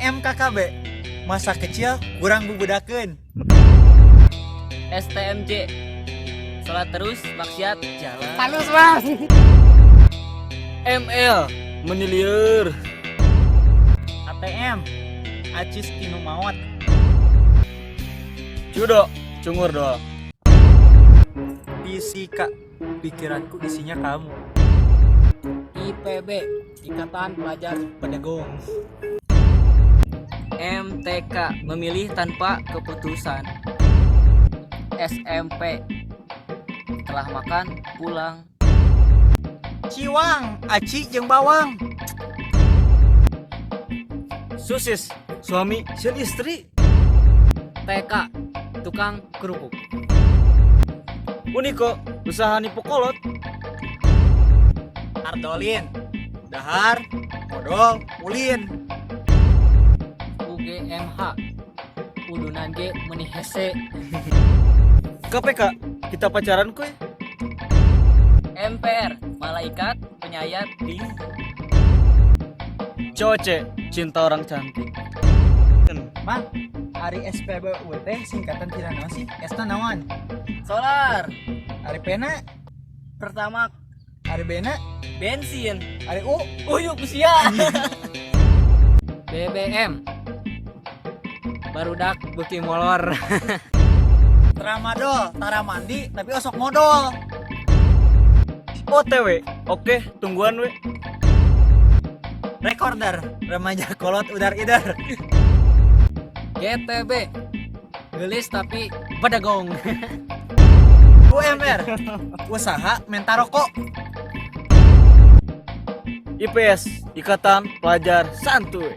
MKKB, masa kecil kurang bubudakeun. STMJ, sholat terus maksiat jalan. Halus, Bang. ML, meni lieur. ATM, acis ti nu maot. Judo, cungur doang. Fisika, pikiranku isinya kamu. IPB, Ikatan Pelajar Bedegong. MTK, memilih tanpa keputusan. SMP, setelah makan pulang. Ciwang, aci jeung bawang. Susis, suami sieun istri. TK, tukang kerupuk. Uniko, usaha nipu kolot. Ardolin, dahar, modol, ulin. UGMH, udunan ge meni hese. KPK, kita pacaran kuy. MPR, malaikat penyayat di. COC, cinta orang cantik. Mang, ari SPBU teh singkatan tina naon sih? S na naon? Solar. Ari P na? Pertama. Ari B na? Bensin. Ari U? Uyuk usia. BBM, barudak beuki molor. Tramadol, tara mandi tapi osok modol. OTW, oke, tungguan we. Recorder, remaja kolot udar idar. GTB, gelis tapi bedegong. UMR, usaha menta rokok. IPS, Ikatan Pelajar Santuy.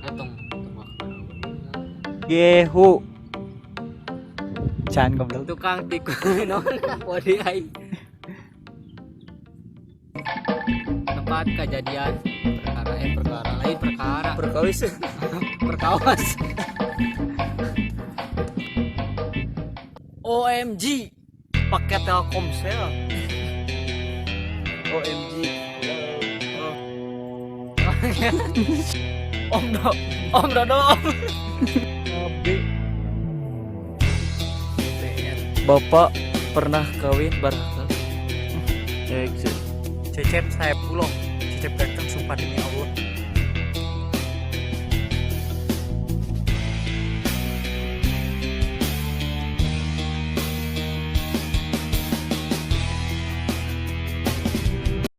Tong. Gehu. Can goblok. Tukang tikus non body aing. Tempat kejadian perkara, eh, perkara lain, perkara. Perkawis. Perkawas. OMG, pakai Telkomsel. OMG. Oh. Om Do, Om Dodo. Om. Bapak pernah kawin baraka? Ya, Cecep saya pulau. Cecep ganteng sumpah demi Allah.